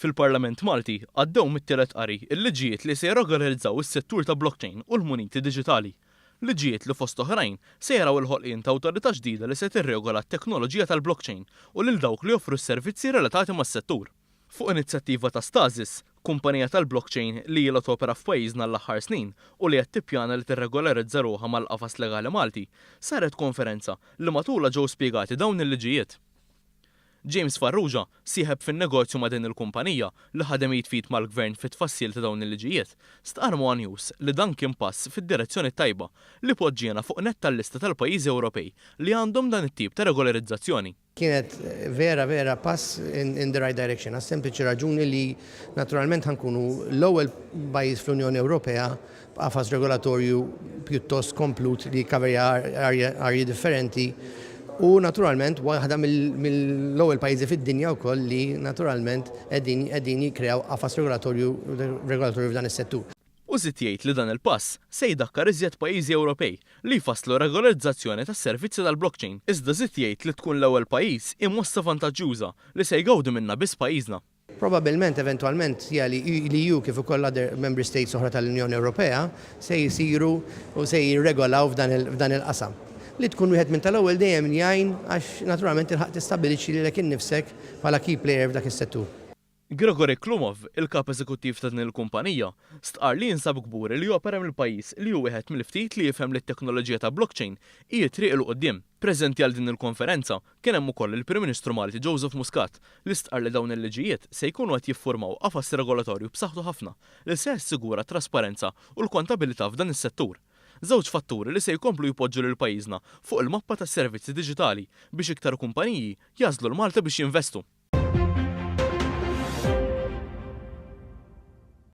Fil-Parlament Malti għaddew mit-tielet qari l-liġijiet li se jirregolarizzaw is-settur ta' blockchain u l-muniti diġitali. Liġijiet li fost oħrajn se jaraw il-ħolqien ta' awtorità ġdida li se tirregola t-teknoloġija tal-blockchain u lil dawk li joffru s-servizzi relatati mas-settur. Fuq inizjattiva ta' Stasis, kumpanija tal-blockchain li ilha topera f'pajjiżna l-aħħar snin u li qed tippjana li tirregolarizza ruħha mal-qafas legali Malti, saret konferenza li matulha ġew spjegati dawn il-liġijiet. James Farrugia, sieħeb fin-negozju ma' din il-kumpanija, li ħadem id f'id mal-Gvern fit-tfassil ta' dawn il-liġijiet, stqarr ma' one News li dan kien pass fid-direzzjoni t-tajba li poġġiena fuq nett tal-lista tal-pajjiżi Ewropej li għandhom dan it-tip ta' regolarizzazzjoni. Kienet vera vera pass in the right direction għas-sempliċi raġuni li naturalment ħa nkunu l-ewwel pajjiż fl-Unjoni Ewropea b'qafas regolatorju pjuttost komplut li jikkaverja arji differenti u naturalment waħda mill-ewwel pajjiżi fid-dinja wkoll li naturalment qegħdin qegħdin jikkreaw qafas regolatorju regolatorju f'dan is-settur. U żied jgħid li dan il-pass se jdakkar iżjed pajjiżi Ewropej li jfasslu regolarizzazzjoni tas-servizzi tal-blockchain. Iżda żied jgħid li tkun l-ewwel pajjiż hi mossa vantaġġjuża li se jgawdi minnha biss pajjiżna. Probabbilment eventwalment hija li l-EU kif ukoll other member states oħra tal-Unjoni Ewropea se jsiru u se jirregolaw f'dan il-qasam. Li tkun wieħed minn tal-ewwel dejjem jgħin għax naturalment tilħaq tistabbilixxi lilek innifsek bħala key player f'dak is-settur. Gregory Klumov, il-Kap Eżekuttiv ta' din il-kumpanija, stqarr li jinsab kburi li jopera mill-pajjiż li hu wieħed mill-ftit li jifhem li t-teknoloġija ta' blockchain hi t-triq 'il quddiem. Preżenti għal din il-konferenza kien hemm ukoll il-Prim Ministru Malti Joseph Muscat li stqarr li dawn il-liġijiet se jkunu qed jiffurmaw qafas regolatorju b'saħħtu ħafna li se jassigura t-trasparenza u l-kontabilità f'dan is-settur. Żewġ fatturi li se jkomplu jpoġġu lil pajjiżna fuq il-mappa tas-servizzi diġitali biex iktar kumpaniji jagħżlu 'l Malta biex jinvestu.